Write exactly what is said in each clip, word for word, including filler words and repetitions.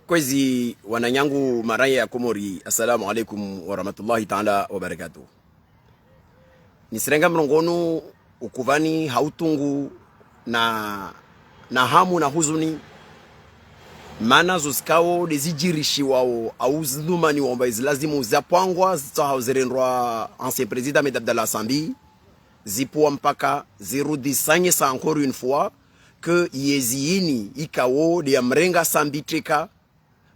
Kwezi wananyangu maraya ya Komori, assalamu alaikum warahmatullahi taala wabarakatuh. Nisirenga mrongoo unu ukuvani ha utungu na, na hamu na huzuni. Mana zo zikao de zijirishiwao au zidhumaniwao amba izi lazimu zapvangwa, zitsaha zirendwa ancien président Ahmed Abdallah Sambi, zipvua mpaka zirudi sanyesa encore une fois que yezi yini ikao de yamrenga Sambi teka,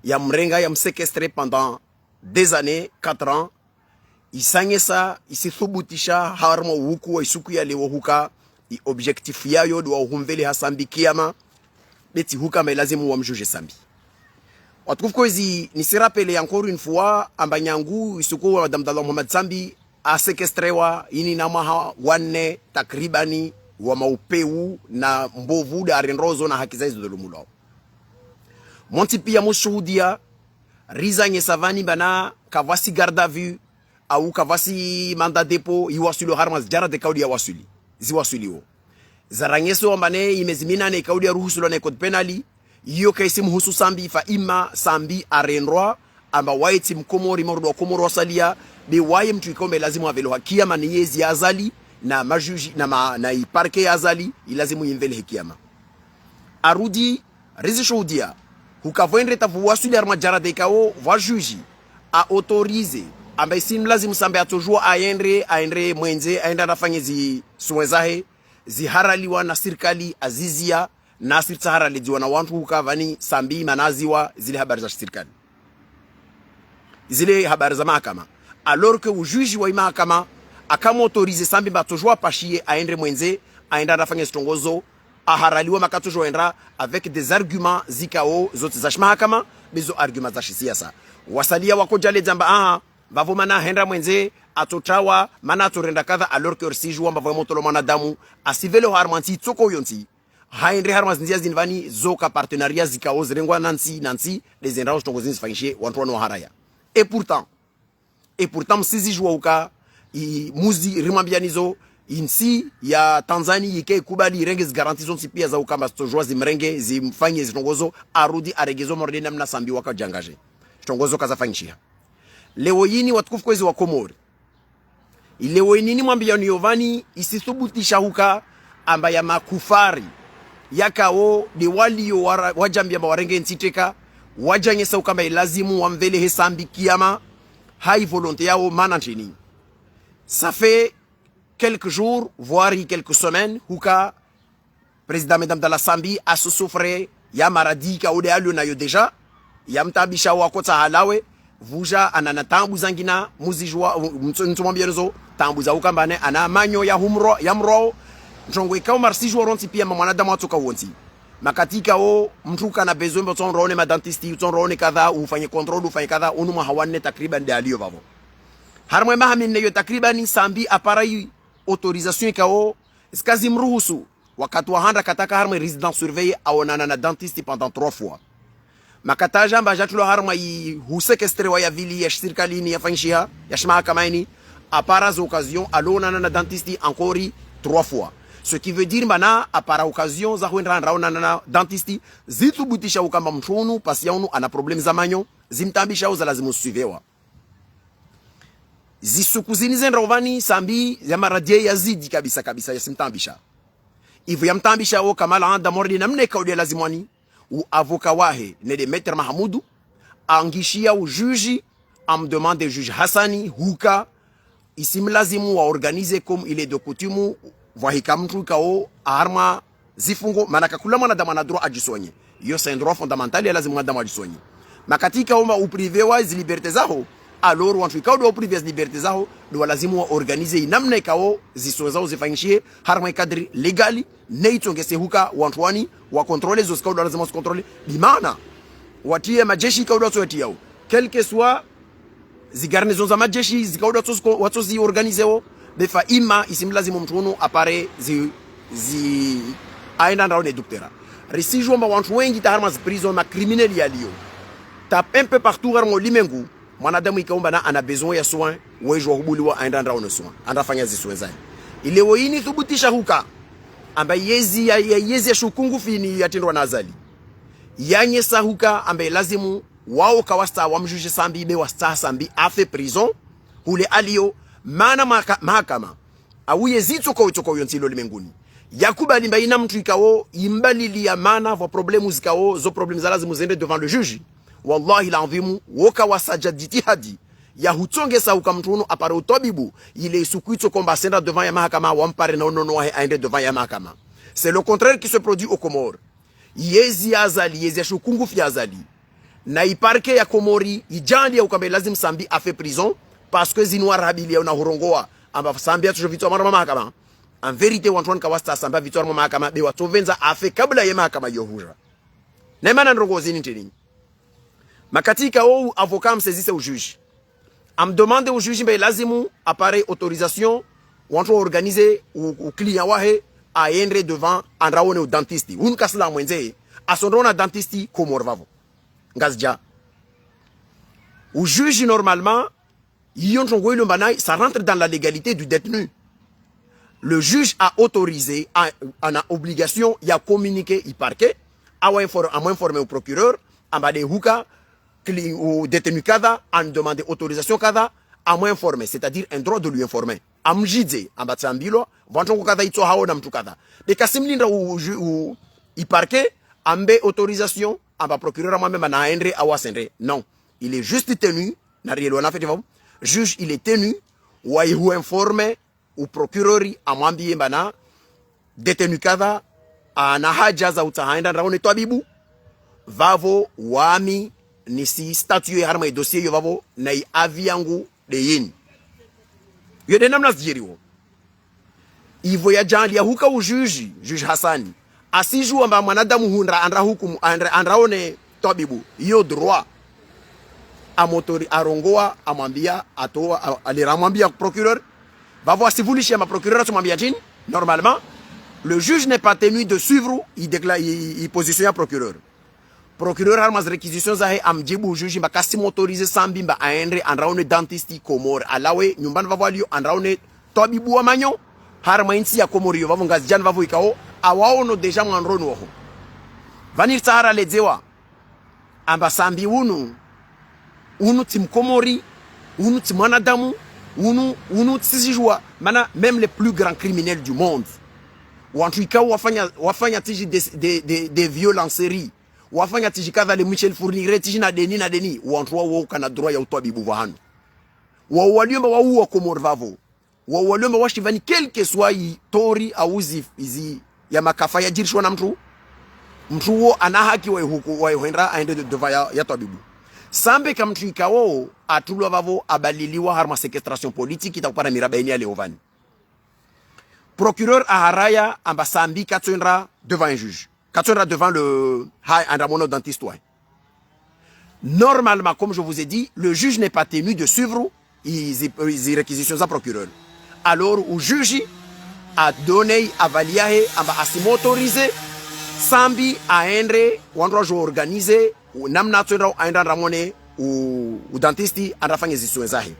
yamrenga, yamséquestrer pendant des années, quatre ans, isanyesa, isithubutisha harumwa uhuku wa isuku ya leo huka i objectif yayo de wahumveleha Sambi kiyama, beti huka amba ilazimu wamjuje Sambi. Watukufu kwezi, nisirapele encore une fois amba nyangu isuku wa Madame Abdallah Mohamed Sambi aséquestrewa, ini na mwaha wa nne takribani wa maupeu na mbovu de arendrozo na haki zahe zidhulumulwao. Montsi pia mushuhudia, rizanyesa vani amba na kavwasi garde à vue, au kavwasi mandat de dépôt, iwaswili harumwa zijara de kaudi ya waswili, ziwaswiliwo. Zaranyesa amba ne imezi minane kaudi ya ruhusulwa ne code pénal, iyo kaisi muhusu Sambi, fa ima Sambi arendrwa, amba waye tsi Mkomori, marudu wa Komori wasalia, be waye mtru ikao amba ilazimu aveleha kiyama ni yezi ya Azali, na majuji, na ma, na i parquet ya Azali, ilazimu imvelehe kiyama. Arudi, rizishuhudia, hukavwendre tavu waswili harumwa jara de ikao, vwa juji, a autorisé, amba isi mlazimu Sambi atsojua aendre, aendre mwendze, aende arafanye zi soins zahe, ziharaliwa na sirikali azizia, na sirtsaharalidziwa na wantru huka vani Sambi mana aziwa zile habari za sirikali. Zile habari za mahakama. Alors que ujuji wa imahakama, akamu autorisé Sambi amba atsojua apashiye, aendre mwendze, aende arafanye zitrongozo, aharaliwa makatsojua aendra avec des arguments zikao zo tsi za shimahakama, be zo arguments za shisiasa. Wasalia wakojaledza amba, aha, vavo mana hendre mwendze, atsotrawa, mana atsorenda kadha, alors que risijua amba vavo motolo mwanadamu, asiveleho harumwa ntsi itsoko yontsi. Haendre harumwa zindzia zini vani zoka partenariat zikao zirengwa na ntsi, na ntsi, de zendrao zitrongo zini zifanyishe, wantru wanu waharaya. Et pourtant, et pourtant, msizijua uka, i, muzi, rimwambianizo, intsi ya Tanzanie, ike ikubali, irenge zigaranti zontsi pia za uka amba zitsojua zimrenge, zimfanye zitrongozo, arudi, aregezo morde namna Sambi wakajangaje. Zitrongozo kazafanyishiha. Leo yini watukufu kwezi wa Komori. Ileo yini nimwambianiyo vani, isithubutisha huka, amba ya makufari, yakao, de walio wara, wajambia amba warenge ntsi teka, wajanyesa uka amba ilazimu wamvelehe Sambi kiyama, ha i volonté yao mana ntsini. Ça fait quelques jours, voire quelques semaines, huka Président Ahmed Abdallah Sambi asusouffre ya maradhi ikao de alio nayo déjà, yamtaabisha wakotsaha alawe, vuja ana na taabu zangina, muzijua, mtso, mtso mwambianizo, taabu za uka amba ne, ana manyo ya humro, yamrwao, ntrongo ikao amba risijua rontsi pia amba mwanadamu atsoka wontsi. Makati ikao, mtru kana besoin amba utsonroone ma dentiste, utsonroone kadha, ufanye contrôle, ufanye kadha, unu mwaha wa nne takriban de alio vavo. Harumwa maha minne yo takriban Sambi apara i autorisation ikao, zikazimruhusu, wakati wa handa kataka harumwa résidence surveillée aonana na dentiste pendant trois fois. Makati aja amba ajatulwa harumwa i huséquestrewa ya vili ya sirikali ini yafanyishiha, ya shimahakama ini, apara zo occasion, aloonana na dentiste encore trois fois. Ce qui veut dire amba na apara occasion za hwenda handa aonana na dentiste, zithubutisha uka amba mtru unu, patient unu, ana problèmes za manyo, zimtaabisha au za lazimu suivewa. Zisuku zini zendra uvani Sambi ya maradhi yazidi kabisa kabisa yasimtaabisha. Ivo yamtaabisha o Kamal Anda Mordi namna ikao de lazimwani, u avocat wahe, ne de Maître Mahamudu, angishia u juge, amdemande juge Hassani, huka, isimlazimu wa organiser comme il est de coutume, vwahika mtru ikao, harumwa zifungo, mana kakula mwanadamu ana droit ajisonye. Iyo c'est un droit fondamental, ya lazimu mwanadamu ajisonye. Makati ikao amba uprivewa zi liberté zaho, alors wantru ikao de uprive zi liberté zaho, de walazimu wa organiser inamna ikao zi soins zaho zifanyishihe, harumwa i cadre légal, ne itsongese huka wantru wani, wa contrôler zo zikao de walazimu wa zi contrôler. Bimaana, watriye majeshi ikao de watso yatriyao. Quel que soit zi garnison za majeshi, zikao de watso zi, watso zi organiser wo, be fa ima isimlazimu mtru unu apare zi, zi, aenda ndrao ne doktera. Risijua amba wantru wengi ta harumwa zi prison ma criminels yalio. Ta un peu partout harumwa ulimengu, mwanadamu ikao amba na ana besoin ya soin, wejua hubuliwa aenda ndrao ne soin, anda fanya zi soins zahe. Ileo ini thubutisha huka, amba yezi ya, ya, yezi ya shukungu fini yatrendwa na Azali. yanyesa huka amba lazimu wao kawastsaha wamjuge Sambi, be wastsaha Sambi afe prison, hule aliyo, mana maka-, mahakama, au ye zitso kao, tso kao yontsi ilo limenguni, yakubali mba ina mtru ikao, imbalili ya mana vwa problèmes zikao, zo problèmes za lazimu zende devant le juge. Wallahi l'adhimu, woka wasadja djitihadi ya hutsongesa huka mtru unu apare utwabibu, ile isuku itso komba asenda devant ya mahakama, wampare na unono wahe aende devant ya mahakama. C'est le contraire qui se produit aux Comores. Yezi ya Azali, yezi ya shukungufi ya Azali, na i parquet ya Komori, idjali ya ukamba lazimu Sambi afe prison, parce que zinu warahabilia una hurongoa amba Sambi atsudjo vitswa harumwa mahakama. En vérité, wantru wanu kawastsaha Sambi avitswa harumwa mahakama, be watsovendza afe kabla ye mahakama yohudja. Na imana ndrongoo zini ntrini? Makati ikao avocat amsaisisse u juge, amdemande u juge mba lazimu apare autorisation, wantru wa organiser u, u client wahe, aendre devant, andraone u dentiste. Unu kasila mwendze, asondro ona dentiste Komori vavo. Ngazidja. U juge normalement, iyo ndrongoo ilo mba nayi, ça rentre dans la légalité du détenu. Le juge a autorisé, a, ana obligation ya communiquer i parquet, awa infor-, amwa informer u procureur, amba de huka, cli-, u détenu kadha, an demande autorisation kadha, amwa informer, c'est-à-dire un droit de lui informer. Amdjidze, amba tsambilwa, vwa ndrongoo kadha itso haona mtru kadha. Be kasimlindra u, u, u, i parquet, ambe autorisation, amba procureur amwambe mana aendre au asende. Non. Il est juste tenu, na rielewa na feti vavo. Juge, il est tenu, wa ihu informer, u procureur amwambie mba na détenu kadha, ana haja za utsaha aende andraone twabibu, vavo wami nisi statuer harumwa i dossier yo vavo, na i avis yangu de yini. Yo de namna zidjiriwo. Ivo yadjali ya huka u juge, juge Hassani, asidjua mba mwanadamu hundra andra hukumu, andra, andraone twabibu, iyo droit. Amotori arongoa, amwambia, atoa, a-, alera amwambia procureur. Vavo asivulishe ma procureur atsumwambia ntrini? Normalement, le juge n'est pas tenu de suivre i décla-, i, i, i position ya procureur. Procureur harumwa zi réquisitions zahe amdjibu u juge mba kasimotorize Sambi mba aendre andraone dentiste Komori. Alawe nyumbani vavo aliyo andraone twabibu wa manyo harumwa intsi ya Komori yo vavo Ngazidjani vavo ikao, awaono déjà mwandroni waho. Vani ritsaha raledzewa amba Sambi unu, unu tsi Mkomori, unu tsi mwanadamu, unu, unu tsi zidjua, mana même les plus grands criminels du monde, wantru ikao wafanya, wafanya tiji de, de, de, de violence en série, wafanya tiji kadha le Michel Fourniret, tiji na deni na deni, wantru wao kana droit ya utwabibu vahanu. Wao walio mba wauwa Komori vavo. Wao walio mba washivani quel que soit i tort au zi, zi ya makafa yadjirishwa na mtru. Mtru wo ana haki wa ihuku, wa ihuendra aende de, devant ya, ya twabibu. Sambi ka mtru ikao atrulwa vavo abaliliwa harumwa séquestration politique ita kupara miraba ini ya leo vani. Procureur aharaya amba Sambi katsoendra devant un juge. Katsoendra devant le, ha, andra mwono dentiste wahe. Normalement, comme je vous ai dit, le juge n'est pas tenu de suivre i, i, i réquisitions za procureur. Alors, u juge a donné aval yahe amba asimotorize Sambi aendre, wandru wadjo organiser, u, namna atsoendra, aendre andra mwone u, u dentiste, andra afanye zi soins zahe.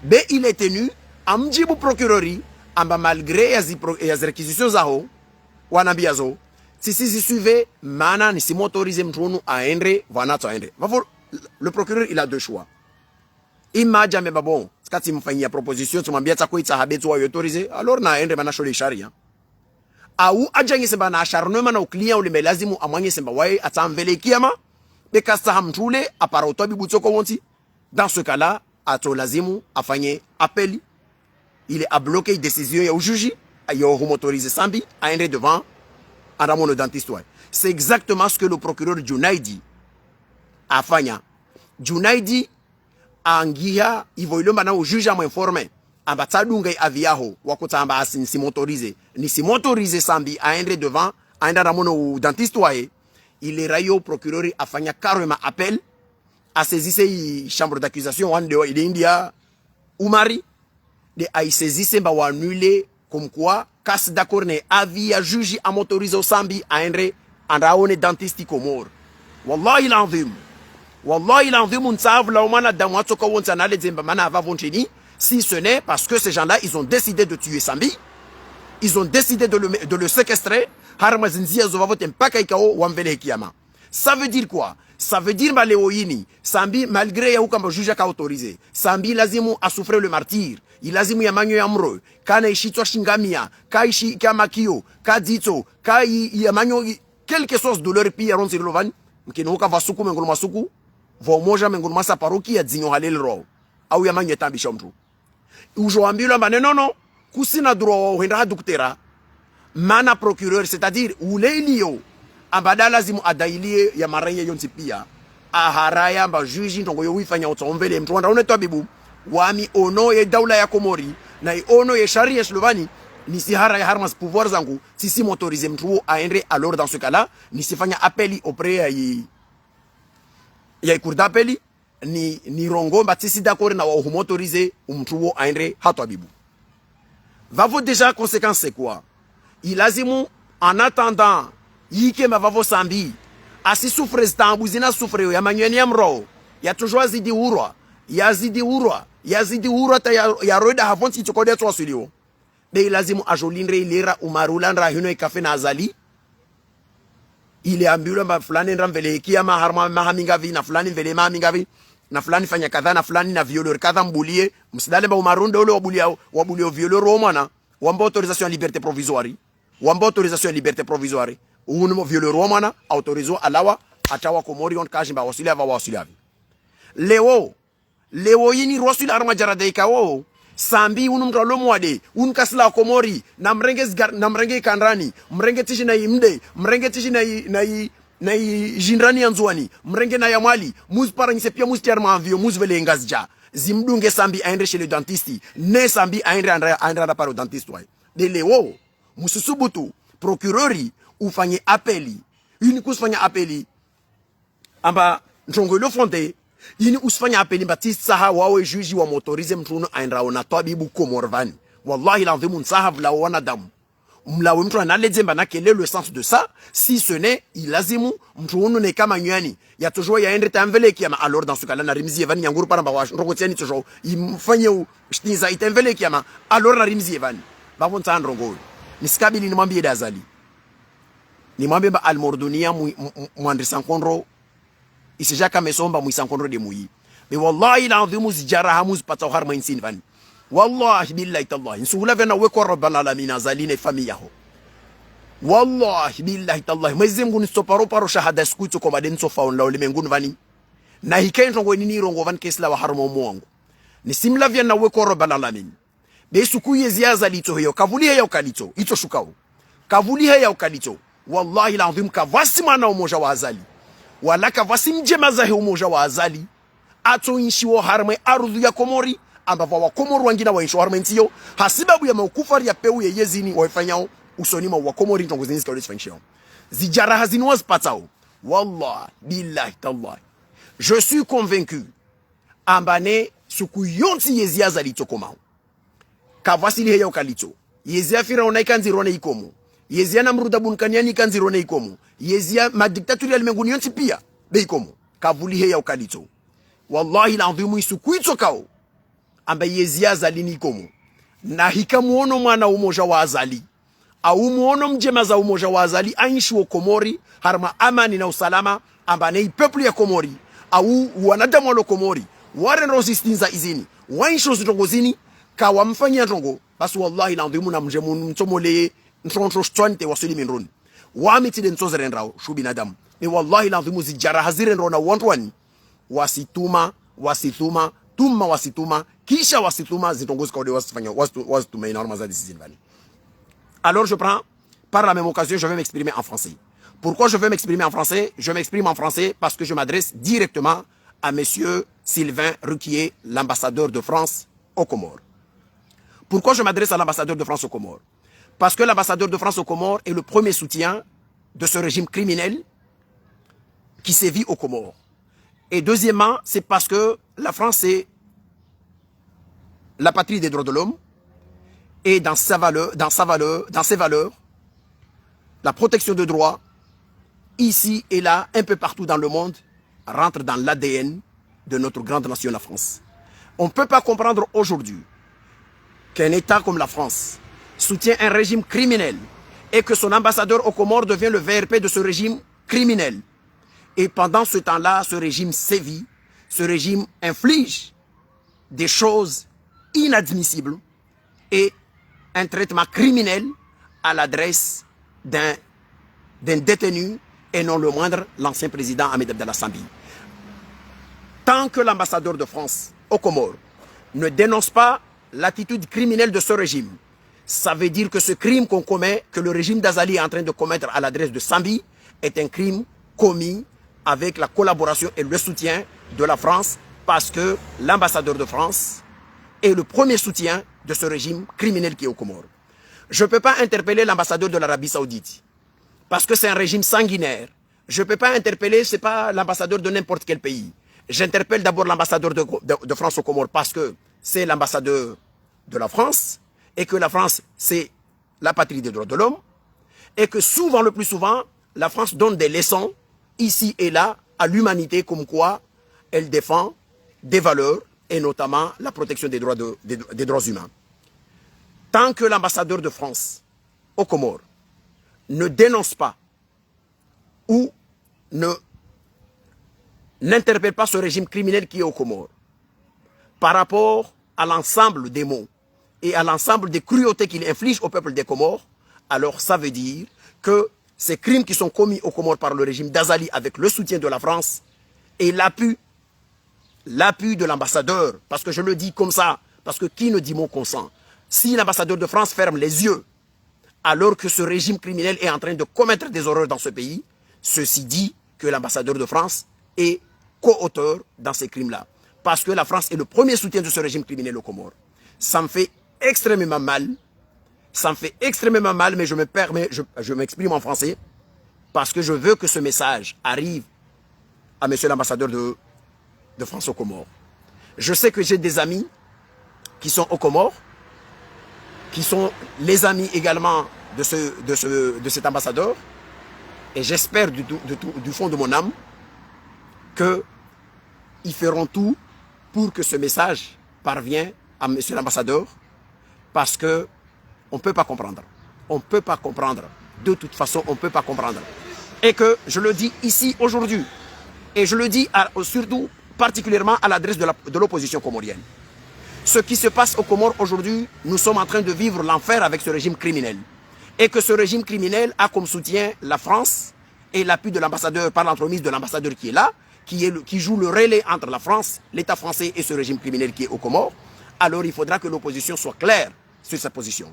Be il est tenu, amdjibu procureur, amba malgré ya zi pro-, ya zi réquisitions zaho, wanambia zo, tsisi zi suivre, mana nisimotorize mtru unu aendre, vwana atso aendre. Vavo, le procureur, il a deux choix. Ima adje ambe mba bon, tsika tsimfanyia proposition, tsumwambia tsako itsaha be tsu wa i autoriser, alors na aendre mana sho le sharia. Au adje anyese mba na acharnement na u client ule mba lazimu amwanyese mba waye atsamvele kiyama, be kastsaha mtru ule, apara utwabibu tsoko wontsi, dans ce cas-là, atso lazimu afanye appel, ile abloquer i décision ya u juge, yo humotorize Sambi, aendre devant, andra mwono dentiste wahe. C'est exactement ce que le procureur Djunaidi afanya. Djunaidi angiha, ivo ilio mba na u juge amwinforme amba tsadunga i avis yaho, wakotsaha amba asi nisimotorize, nisimotorize Sambi aendre devant, aendre andra mwono u dentiste wahe. Ile rayo procureur afanya carrément appel, asaisisse i chambre d'accusation, wande wa ile india Umari, de aisaisisse mba wa annuler, comme quoi, kasi d'accord ne avis ya juge amotorize u Sambi aendre, andra aone dentiste Komori. Wallahi l'adhim. Wallahi l'adhim, ntsavu la umwanadamu atsoka wontsi analedze mba mana vavo ntrini, si ce n'est parce que ces gens-là, ils ont décidé de tuer Sambi, ils ont décidé de le, de le séquestrer, harumwa zi ndzia zo vavo te mpaka ikao wamvele he kiyama. Ça veut dire quoi? Ça veut dire mba leo yini, Sambi, malgré ya hukamba juge ka autorisé, Sambi lazimu asouffre le martyre, ilazimu yamanyo yamrwe, kana ishitswa shingamia, ka ishi ka makio, ka dzitso, ka i, i yamanyo i, quelle que soit douleur pia yaronzi rilovani, mkini huka vasuku mengoni mwa suku, vo moja mengoni mwa sa paroki ya dzinyo halelero, au yamanyo yatambisha mtru. Ujo ambilwa mba ne nono, kusina droit wa uhenda ha duktera, mana procureur, c'est-à-dire, ule iliyo, amba nda lazimu adailie ya maranye yontsi pia. Aharaya mba juge ndrongo yo wifanya utsa omvele mtru wandra une twabibu, wami ono ye daula ya Komori, na i ono ye sharia ya Slovani, nisiharaya harumwa zi pouvoir zangu, tsisi m'autoriser mtru wo aendre, alors dans ce cas-là, nisifanya appel auprès ya i, ya i cour d'appel, ni, nirongoe mba tsisi d'accord na wa uhum'autoriser umtru wo aendre ha twabibu. Vavo déjà conséquence c'est quoi? Ilazimu, en attendant, yike mba vavo Sambi, asi souffre zitaabu zina souffre yo, yamanyo yani yamrwao, ya toujours yazidi urwa, yazidi urwa, yazidi urwa ta ya, ya rweda havontsi itsokode yatso waswiliwo. Be ilazimu ajo lindre ilera umarula ndra hino ikafe na Azali. Ile ambilwa mba fulani ndra mvele kiyama harumwa maha mingavi, na fulani mvele maha mingavi, na fulani fanya kadha, na fulani na violeur kadha mbulie. Msidale mba umarunde ule wabulia, wabulia violeur wo mwana, wamba autorisation ya liberté provisoire. Wamba autorisation ya liberté provisoire. Unu mo violeur wo mwana, autorisé alawa, atawa Komori on kaji mba waswili ava waswili avi. Leo, leo yini rwaswili harumwa jarada ikao, Sambi unu mtru alo mwade, unu kasila Komori, na mrenge zigar, na mrenge ikandrani, mrenge tiji na imde, mrenge tiji na i, na i, na i jindrani ya Ndzuani, mrenge na ya Mwali, muziparanyise pia muzitri harumwa avion, muzivele Ngazidja. Zimdunge Sambi aendre chez le dentiste, ne Sambi aendre andra, aendre andra paro dentiste waye. De leo, musisubutu, procureur, ufanye appel. Yini kusifanya appel. Amba ndrongo ilo fondé, yini usifanya appel mba tsitsaha wawe juge wa m'autoriser mtru unu aendrao na twabibu Komori vani. Wallahi l'adhimu ntsaha vula wanadamu. Mlawe mtru analedze mba na quel est le sens de ça, si ce n'est, ilazimu, mtru unu ne kama nywani, ya toujours yaendre ta mvele kiyama, alors dans ce cas-là, na rimzie vani nyanguru para mba wa, ndrongo tsiani toujours, imfanye u, shtinza ita mvele kiyama, alors na rimzie vani. Vavo ntsaha ndrongo. Nisikabili nimwambie nda Azali. Nimwambie mba almorduniya mu, mu, mu, mwandrisa nkondro, isija kamesomba mwisa nkondro de muyi. Be wallahi l'adhimu zijaraha muzipatsa harumwa intsini vani. Wallahi billahi tallahi. Nsuhula vena weko Rabbal Alamin Azali ne famiyi yaho. Wallahi billahi tallahi. Mwezi Mngu nitsoparo paro shahada siku itso koma de nitsofa onla ulimenguni vani. Na hike ndrongo ini nirongo vani kesilawa harumwa umo wangu. Nisimlavia na weko Rabbal Alamin. Be suku yezi ya Azali itso heyo, kavuli heya ukalitso, itso shukao. Kavuli heya ukalitso. Wallahi l'adhim kavwasi mwana umoja wa Azali. Wala kavwasi mdjema zahe umoja wa Azali. Atso inshiwo harumwa ardhu ya Komori, amba vwa wa Komori wangina wa inshiwo harumwa intsiyo, hasibabu ya maukufari ya peu ye yezini waifanyao, usoni mwa wa Komori ndrongo zini zikao zifanyishiao. Zijaraha zini wazipatsao. Wallahi, billahi, tallahi. Je suis convaincu. Amba ne suku yontsi yezi ya Azali itso komao. Kavwasili heya ukalitso. Yezi ya Firauna ikandziro ne ikomo. Yezi ya Namruda bun Kaniani ikandziro ne ikomo. Yezi ya madiktaturi ya limenguni yontsi pia. Be ikomo. Kavuli heya ukalitso. Wallahi l'adhimu isuku itso kao. Amba yezi ya Azali ni ikomo. Na hika muono mwana umoja wa Azali. Au muono mdjema za umoja wa Azali, ainshiwo Komori, harumwa amani na usalama, amba ne i peuple ya Komori, au wanadamu walo Komori, warendro zistinza izini, wainshiwo zitrongo zini, kawamfanyia trongo, basi wallahi l'adhimu na mdje munu mtsomoleye, ntrongo shitswani te waswili mindroni. Wami tsi de ntsozirendrao, shu binadamu. Ni wallahi l'adhimu zijaraha zirendrao na wantru wani, wasituma, wasituma, tuma wasituma, kisha wasituma, zitrongo zikao de wasifanya, wasitu-, wasituma ina harumwa za disi zini vani. Alors je prends, par la même occasion, je vais m'exprimer en français. Pourquoi je vais m'exprimer en français? Je m'exprime en français parce que je m'adresse directement à monsieur Sylvain Ruquier, l'ambassadeur de France aux Comores. Pourquoi je m'adresse à l'ambassadeur de France aux Comores? Parce que l'ambassadeur de France aux Comores est le premier soutien de ce régime criminel qui sévit aux Comores. Et deuxièmement, c'est parce que la France, c'est la patrie des droits de l'homme. Et dans sa valeur, dans sa valeur, dans ses valeurs, la protection de droits, ici et là, un peu partout dans le monde, rentre dans l'A D N de notre grande nation, la France. On ne peut pas comprendre aujourd'hui qu'un État comme la France soutient un régime criminel et que son ambassadeur aux Comores devient le V R P de ce régime criminel. Et pendant ce temps-là, ce régime sévit, ce régime inflige des choses inadmissibles et un traitement criminel à l'adresse d'un d'un détenu, et non le moindre, l'ancien président Ahmed Abdallah Sambi. Tant que l'ambassadeur de France aux Comores ne dénonce pas l'attitude criminelle de ce régime, ça veut dire que ce crime qu'on commet, que le régime d'Azali est en train de commettre à l'adresse de Sambi, est un crime commis avec la collaboration et le soutien de la France, parce que l'ambassadeur de France est le premier soutien de ce régime criminel qui est aux Comores. Je ne peux pas interpeller l'ambassadeur de l'Arabie Saoudite, parce que c'est un régime sanguinaire. Je ne peux pas interpeller, c'est pas l'ambassadeur de n'importe quel pays. J'interpelle d'abord l'ambassadeur de, de- de France aux Comores, parce que c'est l'ambassadeur de la France, et que la France, c'est la patrie des droits de l'homme, et que souvent, le plus souvent, la France donne des leçons ici et là à l'humanité, comme quoi elle défend des valeurs, et notamment la protection des droits, de- des- des droits humains. Tant que l'ambassadeur de France aux Comores ne dénonce pas ou ne n'interpelle pas ce régime criminel qui est aux Comores par rapport à l'ensemble des maux et à l'ensemble des cruautés qu'il inflige au peuple des Comores, alors ça veut dire que ces crimes qui sont commis aux Comores par le régime d'Azali avec le soutien de la France et l'appui, l'appui de l'ambassadeur, parce que je le dis comme ça, parce que qui ne dit mot consent, si l'ambassadeur de France ferme les yeux alors que ce régime criminel est en train de commettre des horreurs dans ce pays, ceci dit que l'ambassadeur de France est co-auteur dans ces crimes-là. Parce que la France est le premier soutien de ce régime criminel aux Comores. Ça me fait extrêmement mal. Ça me fait extrêmement mal, mais je me permets, je, je m'exprime en français, parce que je veux que ce message arrive à monsieur l'ambassadeur de, de France aux Comores. Je sais que j'ai des amis qui sont aux Comores, qui sont les amis également de, ce, de, ce, de cet ambassadeur. Et j'espère du, du, du, du fond de mon âme que ils feront tout pour que ce message parvienne à monsieur l'ambassadeur, parce que on peut pas comprendre. On peut pas comprendre. De toute façon, on peut pas comprendre. Et que je le dis ici aujourd'hui, et je le dis à- surtout particulièrement à l'adresse de la- de l'opposition comorienne. Ce qui se passe aux Comores aujourd'hui, nous sommes en train de vivre l'enfer avec ce régime criminel. Et que ce régime criminel a comme soutien la France et l'appui de l'ambassadeur, par l'entremise de l'ambassadeur qui est là, qui, est le- qui joue le relais entre la France, l'État français et ce régime criminel qui est aux Comores. Alors il faudra que l'opposition soit claire sur sa position.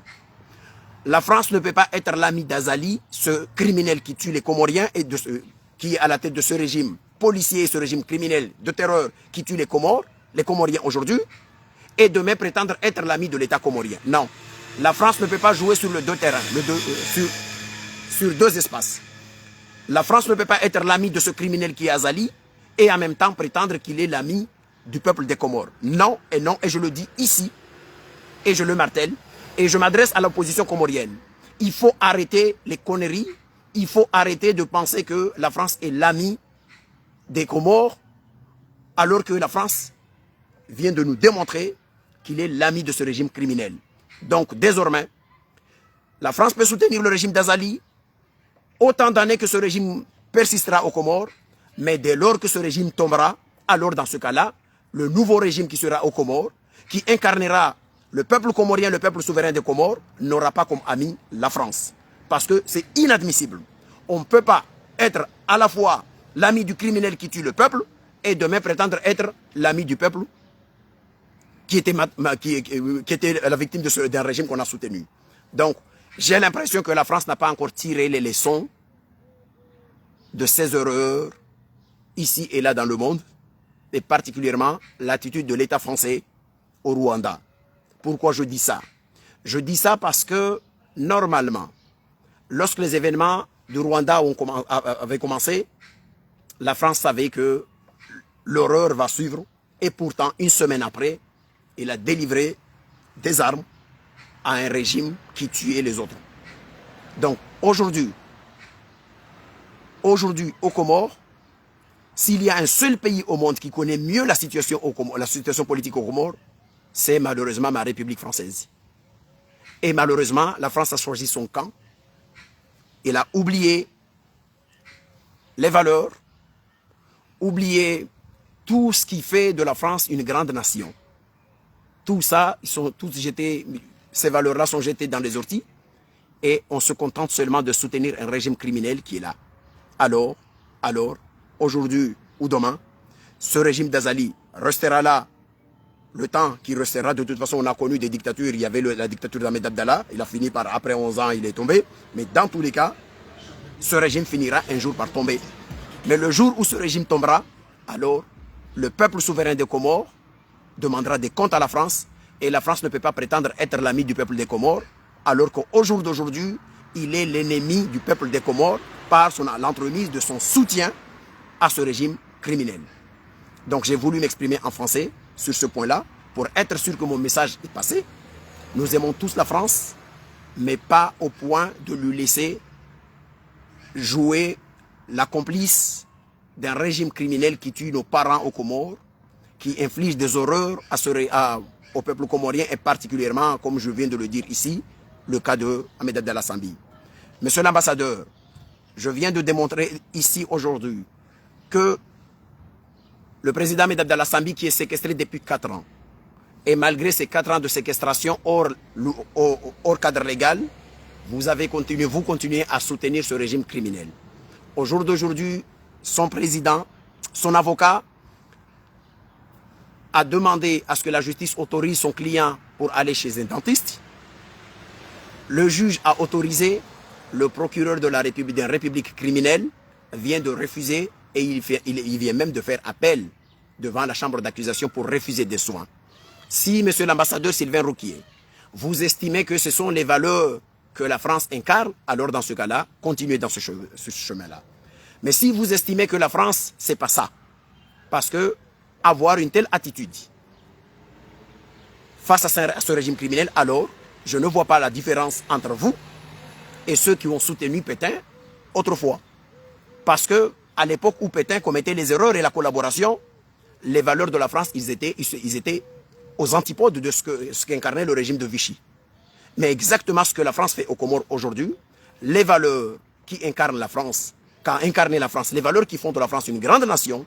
La France ne peut pas être l'ami d'Azali, ce criminel qui tue les Comoriens et de ce- qui est à la tête de ce régime policier et ce régime criminel de terreur qui tue les Comores, les Comoriens aujourd'hui, et demain prétendre être l'ami de l'État comorien. Non. La France ne peut pas jouer sur le deux terrains, le deux- euh, sur, sur deux espaces. La France ne peut pas être l'ami de ce criminel qui est Azali et en même temps prétendre qu'il est l'ami du peuple des Comores. Non et non, et je le dis ici, et je le martèle, et je m'adresse à l'opposition comorienne. Il faut arrêter les conneries, il faut arrêter de penser que la France est l'ami des Comores, alors que la France vient de nous démontrer qu'il est l'ami de ce régime criminel. Donc désormais, la France peut soutenir le régime d'Azali autant d'années que ce régime persistera aux Comores, mais dès lors que ce régime tombera, alors dans ce cas-là, le nouveau régime qui sera aux Comores, qui incarnera le peuple comorien, le peuple souverain des Comores, n'aura pas comme ami la France. Parce que c'est inadmissible. On ne peut pas être à la fois l'ami du criminel qui tue le peuple et demain prétendre être l'ami du peuple qui était, ma- ma- qui, qui- qui était la victime de ce- d'un régime qu'on a soutenu. Donc, j'ai l'impression que la France n'a pas encore tiré les leçons de ses erreurs ici et là dans le monde, et particulièrement l'attitude de l'État français au Rwanda. Pourquoi je dis ça ? Je dis ça parce que, normalement, lorsque les événements du Rwanda ont commen- a- a- avaient commencé, la France savait que l'horreur va suivre. Et pourtant, une semaine après, il a délivré des armes à un régime qui tuait les autres. Donc, aujourd'hui, aujourd'hui, aux Comores, s'il y a un seul pays au monde qui connaît mieux la situation, aux Comores- la situation politique aux Comores, c'est malheureusement ma République française. Et malheureusement, la France a choisi son camp. Elle a oublié les valeurs, oublier tout ce qui fait de la France une grande nation. Tout ça, ils sont tous jetés, ces valeurs-là sont jetées dans les orties et on se contente seulement de soutenir un régime criminel qui est là. Alors, alors, aujourd'hui ou demain, ce régime d'Azali restera là le temps qu'il restera. De toute façon, on a connu des dictatures. Il y avait le- la dictature d'Ahmed Abdallah. Il a fini par, après onze ans, il est tombé. Mais dans tous les cas, ce régime finira un jour par tomber. Mais le jour où ce régime tombera, alors le peuple souverain des Comores demandera des comptes à la France. Et la France ne peut pas prétendre être l'ami du peuple des Comores, alors qu'au jour d'aujourd'hui, il est l'ennemi du peuple des Comores par son, l'entremise de son soutien à ce régime criminel. Donc j'ai voulu m'exprimer en français sur ce point-là pour être sûr que mon message est passé. Nous aimons tous la France, mais pas au point de lui laisser jouer la complice d'un régime criminel qui tue nos parents aux Comores, qui inflige des horreurs à ce ré- à- au peuple comorien et particulièrement, comme je viens de le dire ici, le cas de Ahmed Abdallah Sambi. Monsieur l'ambassadeur, je viens de démontrer ici aujourd'hui que le président Ahmed Abdallah Sambi, qui est séquestré depuis quatre ans, et malgré ces quatre ans de séquestration hors, hors- hors cadre légal, vous avez continué, vous continuez à soutenir ce régime criminel. Au jour d'aujourd'hui, son président, son avocat a demandé à ce que la justice autorise son client pour aller chez un dentiste. Le juge a autorisé, le procureur de la République, d'une république criminelle, vient de refuser et il, fait- il- il vient même de faire appel devant la chambre d'accusation pour refuser des soins. Si, monsieur l'ambassadeur Sylvain Rouquier, vous estimez que ce sont les valeurs que la France incarne, alors dans ce cas-là, continuez dans ce, che- ce chemin-là. Mais si vous estimez que la France, c'est pas ça, parce que avoir une telle attitude face à ce, à ce régime criminel, alors je ne vois pas la différence entre vous et ceux qui ont soutenu Pétain autrefois. Parce que à l'époque où Pétain commettait les erreurs et la collaboration, les valeurs de la France, ils étaient, ils, se- ils étaient aux antipodes de ce que, ce qu'incarnait le régime de Vichy. Mais exactement ce que la France fait aux Comores aujourd'hui, les valeurs qui incarnent la France, qu'a incarné la France, les valeurs qui font de la France une grande nation,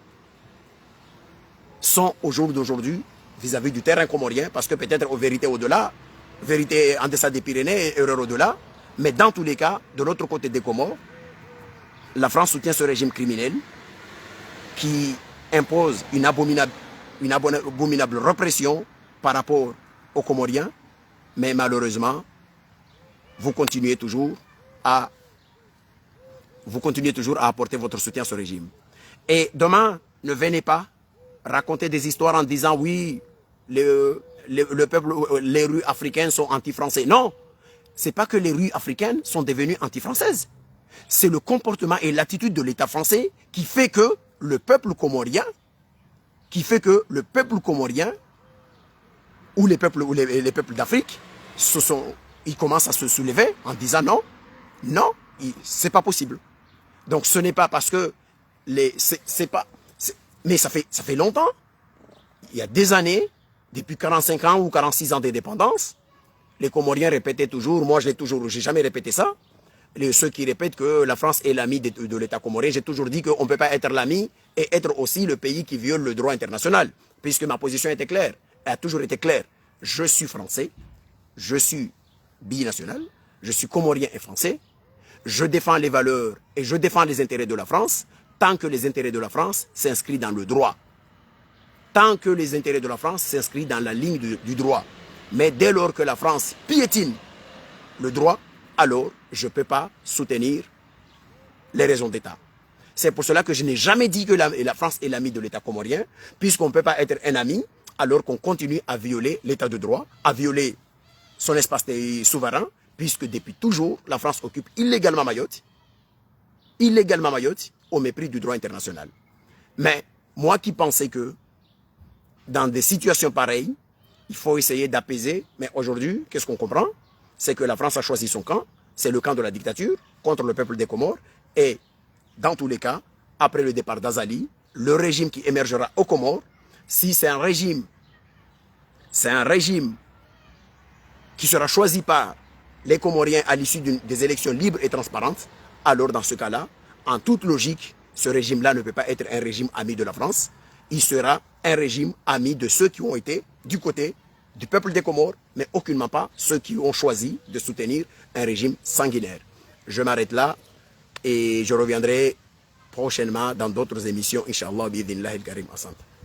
sont au jour d'aujourd'hui vis-à-vis du terrain comorien, parce que peut-être aux vérités au-delà, vérité en deçà des Pyrénées et erreur au-delà, mais dans tous les cas, de l'autre côté des Comores, la France soutient ce régime criminel qui impose une abominable, une abona- abominable répression par rapport aux Comoriens, mais malheureusement, vous continuez toujours à vous continuez toujours à apporter votre soutien à ce régime. Et demain, ne venez pas raconter des histoires en disant oui, le, le, le peuple, les rues africaines sont anti-français. Non, c'est pas que les rues africaines sont devenues anti-françaises. C'est le comportement et l'attitude de l'État français qui fait que le peuple comorien, qui fait que le peuple comorien ou les peuples, ou les, les peuples d'Afrique se sont, ils commencent à se soulever en disant non, non, il- c'est pas possible. Donc ce n'est pas parce que les, c'est c'est pas, c'est- mais ça fait, ça fait longtemps, il y a des années, depuis quarante-cinq ans ou quarante-six ans d'indépendance, les Comoriens répétaient toujours, moi je l'ai toujours, j'ai jamais répété ça, les, ceux qui répètent que la France est l'ami de, de l'État comorien, j'ai toujours dit qu'on ne peut pas être l'ami et être aussi le pays qui viole le droit international, puisque ma position était claire, elle a toujours été claire. Je suis français, je suis binational, je suis comorien et français, je défends les valeurs et je défends les intérêts de la France tant que les intérêts de la France s'inscrivent dans le droit. Tant que les intérêts de la France s'inscrivent dans la ligne du, du droit. Mais dès lors que la France piétine le droit, alors je ne peux pas soutenir les raisons d'État. C'est pour cela que je n'ai jamais dit que la, la France est l'ami de l'État comorien, puisqu'on ne peut pas être un ami alors qu'on continue à violer l'État de droit, à violer son espace souverain, puisque depuis toujours, la France occupe illégalement Mayotte, illégalement Mayotte, au mépris du droit international. Mais moi qui pensais que dans des situations pareilles, il faut essayer d'apaiser, mais aujourd'hui, qu'est-ce qu'on comprend ? C'est que la France a choisi son camp, c'est le camp de la dictature contre le peuple des Comores, et dans tous les cas, après le départ d'Azali, le régime qui émergera aux Comores, si c'est un régime, c'est un régime qui sera choisi par les Comoriens à l'issue d'une- des élections libres et transparentes, alors dans ce cas-là, en toute logique, Ce régime-là ne peut pas être un régime ami de la France. Il sera un régime ami de ceux qui ont été du côté du peuple des Comores, mais aucunement pas ceux qui ont choisi de soutenir un régime sanguinaire. Je m'arrête là et je reviendrai prochainement dans d'autres émissions, Inch'Allah, بإذن الله الكريم. Asante.